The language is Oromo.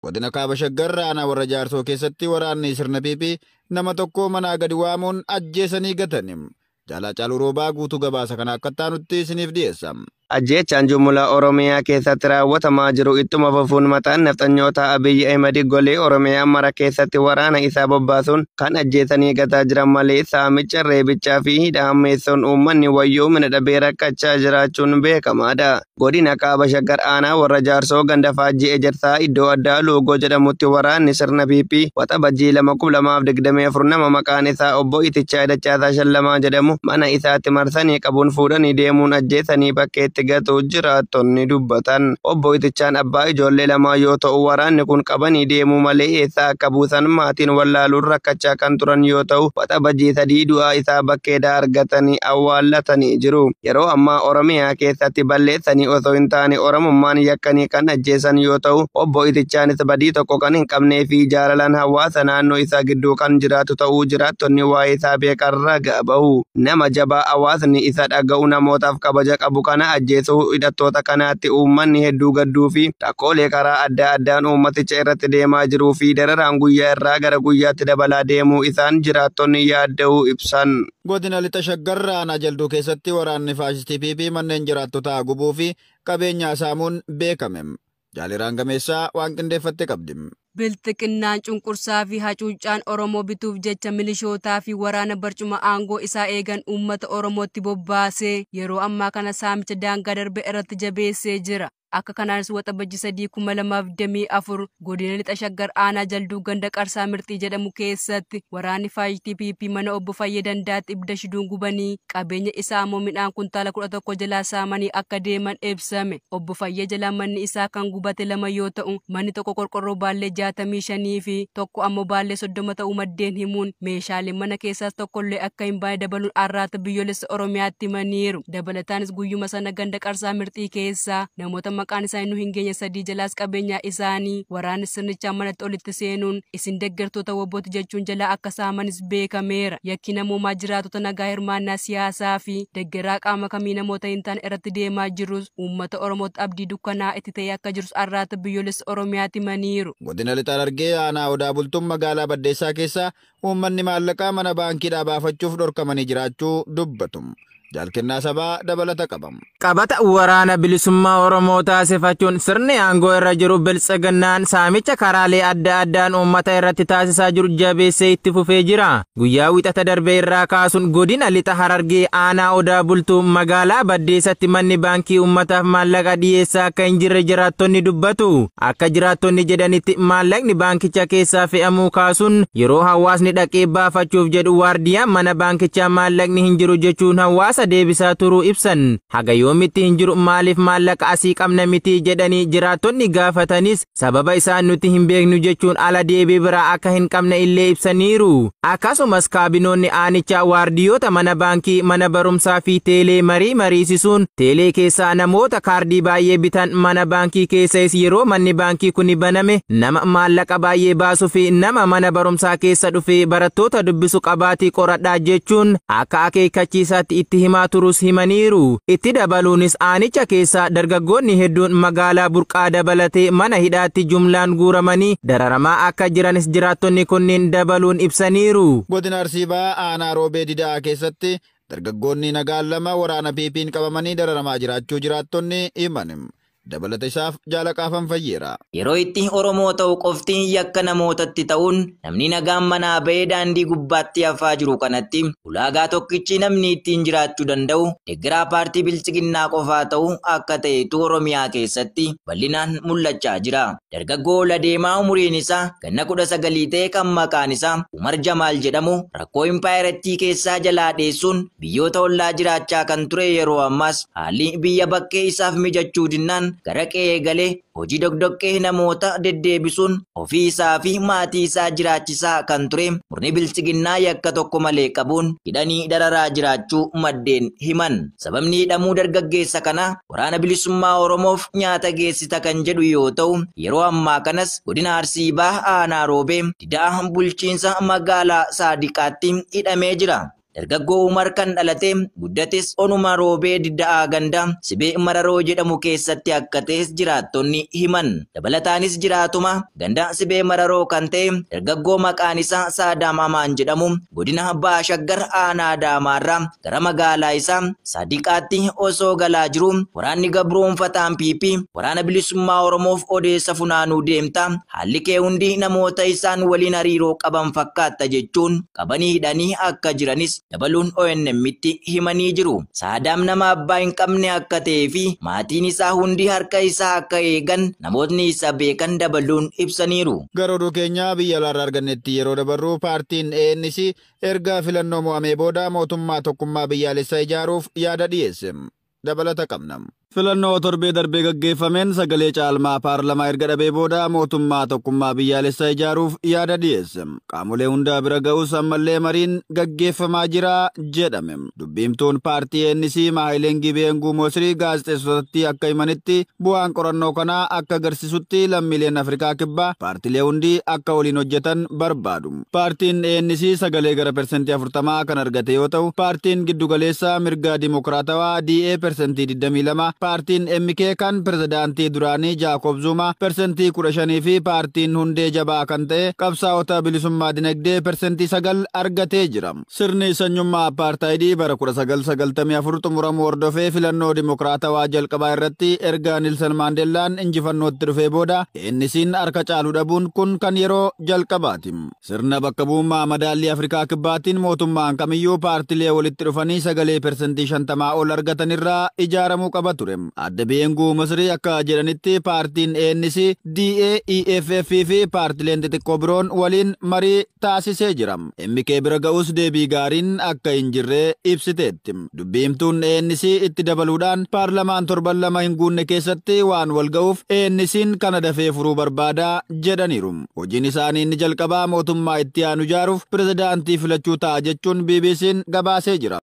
Godina Kaaba Shaggar aanaa Warra Jaarsoo keessatti waraanni sirna PP nama tokko manaa gadi waamuun ajjeesanii gatan. Jaalaa Caaluu Roobaa guutuu gabaasa kana akka taanutti isiniif dhiyeessa. Ajjeechaan jumlaa Oromiyaa keessatti raawwatamaa jiru ittuma fufuun mataan nafxanyoota Abiyyi Ahimad golee Oromiyaa mara keessatti waraana isaa bobbaasuun kan ajjeesanii gataa jiran malee saamicha, reebichaa fi hidha hammeessuun uummanni wayyoomina dhabee rakkachaa jiraachuun beekamaadha. Godina Kaaba Shaggar aanaa Warra Jaarsoo ganda Faajjii Ejersaa iddoo addaa Loogoo jedhamutti waraanni sirna PP Waxabajjii 2,2024 nama maqaan isaa Obbo Itichaa Dachaasaa Shallamaa jedhamu mana isaatti marsanii qabuun fuudhanii deemuun ajjeesanii bakkeetti gatuu jiraattonni dubbatan. Obbo Itichaan abbaa ijoollee lamaa yoo ta'u, waraanni kun qabanii deemuu malee eessaa akka buusan maatiin wallaaluun rakkachaa kan turan yoo ta'u, Waxabajjii 3 du'aa isaa bakkeedhaa argatanii awwaallatanii jiru. Yeroo ammaa Oromiyaa keessatti balleessanii osoo hin taane Oromummaan yakkanii kan ajjeesan yoo ta'u, Obbo Itichaanis badii tokko kan hin qabnee fi jaalalaan hawaasa naannoo isaa gidduu kan jiraatu ta'uu jiraattonni waa'ee isaa beekan ragaa bahu. Nama jabaa hawaasni isa dhaga'u, namootaaf kabaja qabu kana ajjeesuu hidhattoota kanaatti uummanni hedduu gadduu fi rakkoolee karaa adda addaan uummaticha irratti deemaa jiruu fi dararaan guyyaa irraa gara guyyaatti dabalaa deemuu isaan jiraattonni yaadda'uu ibsan. Godina Lixa Shaggar aanaa Jalduu keessatti waraanni faashistii PP manneen jiraattotaa gubuu fi qabeenya saamuun beekame. Jaaliraan Gameessaa waan qindeeffatte qabdi. Bilxiqinnaan cunqursaa fi hacuuccaan Oromoo bituuf jecha milishootaa fi waraana barcuma aangoo isaa eegan uummata Oromootti bobbaasee yeroo ammaa kana saamicha daangaa darbe irratti jabeessee jira. Akka kanaanis Waxabajji 3, 2024 godina Lixa Shaggar aanaa Jalduu ganda Qarsaa Mirxii jedhamu keessatti waraanni faashistii PP mana Obbo Fayyee Dandaatti ibidda shiduun gubanii qabeenya isaa ammoo midhaan kuntaala 11 jalaa saamanii akka deeman ibsame. Obbo Fayyee jalaa manni isaa kan gubate 2 yoo ta'u, manni tokko qorqorroo baallee 65 fi tokko ammoo baallee 30 ta'uu maddeen himuun meeshaaleen mana keessaas tokkollee akka hin baane dabaluun Arraata Biyyoolessa Oromiyaatti himaniiru. Dabalataanis guyyuma sana ganda Qarsaa Mirxii keessaa namoota maqaan isaanii nu hin geenye 3 jalaas qabeenyaa isaanii waraanni sirnichaa manatti olitti seenuun isin deeggartoota wobbooti jechuun jalaa akka saamanis beekameera. Yakki namoomaa jiraatota nagaa hirmaannaa siyaasaa fi deeggaraa qaama kamii namoota hin taane irratti deemaa jirus uummata Oromootti abdii dukkanaa itti ta'ee akka jirus Arraata Biyyoolessa Oromiyaatti himaniiru. Godina Lixa Harargee aanaa Odaa Bultuun magaalaa Baddeessaa keessa uummanni maallaqaa mana baankiidhaa baafachuuf dhorkamanii jiraachuu dubbatu. Jaalkennaa sabaa dabalata qabam. Qabata waraana bilisummaa Oromoo taasifachuun sirni aangoo irra jiru Biltsiginnaan saamicha karaalee adda addaan uummata irratti taasisaa jiru jabeessee itti fufee jira. Guyyaa wixata darbe irraa kaasuun godina Lixa Harargee aanaa Odaa Bultuu magaalaa Baddeessatti manni baankii uummataaf maallaqa dhiyeessaa akka hin jirre jiraattonni dubbatu. Akka jiraattonni jedhanitti maallaqni baankicha keessaa fe'amuu kaasuun yeroo hawaasni dhaqee baafachuuf jedhu waardiyaan mana baankichaa maallaqni hin jiru jechuun hawaasa deebisaa turuu ibsan. Haga yoomitti hin jiru, maaliif maallaqa asii qabna miti jedhanii jiraattonni gaafatanis sababa isaan nuti hin beeknu jechuun ala deebii biraa akka hin qabne illee ibsaniiru. Akkasumas kaabinoonni aanichaa waardiyoota mana baankii, mana barumsaa fi teelee marii mariisisuun teelee keessaa namoota kaardii baay'ee bitan mana baankii keessas yeroo manni baankii kun baname nama maallaqa baay'ee baasuu fi nama mana barumsaa keessa dhufee barattoota dubbisu qabaatii qoradhaa jechuun akka akeekkachiisaatti itti himaa turus himaniiru. Itti dabaluunis aanicha keessaa dargaggoonni hedduun magaalaa Burqaa dabalatee mana hidhaatti jumlaan guuramanii dararamaa akka jiranis jiraattonni kunneen dabaluun ibsaniiru. Godina Arsii Bahaa aanaa Roobee Dida'aa keessatti dargaggoonni nagaan 2 waraana PP'n qabamanii dararamaa jiraachuu jiraattonni himan. Dabalata isaaf jaalaqaafan fayyeera. Yeroo itti Oromoo ta'u qofti yakka namootatti ta'uun namni nagaan manaa ba'ee daandii gubbaatti hafaa jiru kanatti ulaagaa tokkichi namni ittiin jiraachuu danda'u deeggaraa paartii Biltsiginnaa qofaa ta'u akka ta'etu Oromiyaa keessatti bal'inaan mul'achaa jira. Dargaggoo ol adeemaa umuriin isaa ganna 19 ta'e kan maqaan isaa Umar Jamaal jedhamu rakkoo impaayerattii keessaa jalaa dheessuun biyyoota ollaa jiraachaa kan ture yeroo ammaas haalli biyya bakkee isaaf mijachuu dinnaan gara qe'ee galee hojii dogdoqqee namoota deddeebisuun ofii isaa fi maatii isaa jiraachisaa kan ture murni Biltsiginnaa yakka tokko malee qabuun hidhanii dararaa jiraachuu maddeen himan. Sababni hidhamuu dargaggeessa kanaa waraana bilisummaa Oromoof nyaata geessita kan jedhu yoo ta'u, yeroo ammaa kanas godina Arsii Bahaa aanaa Roobee Dida'aa bulchiinsa magaalaa Saadiqaatti hidhamee jira. Dargaggoo Umar kan dhalate guddates onuma Roobee Didda'aa ganda Sibee Mararoo jedhamu keessatti akka ta'es jiraattonni himan. Dabalataanis jiraatuma ganda Sibee Mararoo kan ta'e dargaggoo maqaan isaa Saadaam Amaan jedhamu godina Baashaggar aanaa Adaamaarraa gara magaalaa isaa Sadiqaatti osoo galaa jiru waraanni gabroonfataan PP waraana bilisummaa Oromoof odeessa funaanuu deemta, haalli kee hundi namoota isaan waliin hariiroo qaban fakkaatta jechuun qabanii hidhanii akka jiranis dabaluun ONM'tti himanii jiru. Saadaam nama abbaa hin qabne akka ta'ee fi maatiin isaa hundi harka isaa akka eegan namootni isa beekan dabaluun ibsaniiru. Gara oduu keenyaa biyya alaarraa argannetti yeroo dabarru paartiin ANC erga filannoo mo'amee booda mootummaa tokkummaa biyyaalessaa ijaaruuf yaada dhiyeesse. Dabalata qabna. Filannoo torbee darbee gaggeeffameen sagalee caalmaa paarlamaa erga dhabee booda mootummaa tokkummaa biyyaalessaa ijaaruuf yaada dhiyeesse. Qaamolee hundaa bira ga'us ammallee mariin gaggeeffamaa jira jedhame. Dubbiimtuun paartii ANC Maahileen Gibeen Guumosrii gaazexeessotatti akka himanitti bu'aan qorannoo kanaa akka agarsiisutti lammiileen Afrikaa Kibbaa paartilee hundi akka waliin hojjetan barbaadu. Paartiin ANC sagalee gara 40% kan argate yoo ta'u, paartiin giddugaleessaa mirga dimokiraatawaa DA 22%, paartiin MK kan pirezidaantii duraanii Jaakob Zuma 15% fi paartiin hundee jabaa kan ta'e qabsaa'ota bilisummaa dinagdee 9% argatee jira. Sirni sanyummaa apartaayidii bara 1994 xumuramuu hordofee filannoo dimokiraatawaa jalqabaa irratti erga Nilsan Maandeellaan injifannootti dhufee booda ANC'n harka caalu dhabuun kun kan yeroo jalqabaati. Sirna bakka bu'ummaa madaallii Afrikaa Kibbaatiin mootummaan kamiyyuu paartilee walitti dhufanii sagalee 50% ol argatanirraa ijaaramuu qaba ture. Adda Beengu Masrii akka jedhanitti paartiin ANC, DA, EFF fi paartileen xixiqqoo biroon waliin marii taasisee jira. MK bira ga'us deebii gaariin akka hin jirre ibsiteetti. Dubbiimtuun ANC itti dabaluudhaan paarlamaan torban 2 hin guunne keessatti waan wal ga'uuf ANC'n kana dafee furuu barbaadaa jedhaniiru. Hojiin isaanii inni jalqabaa mootummaa itti aanu ijaaruuf pirezidaantii filachuu ta'a jechuun BBC'n gabaasee jira.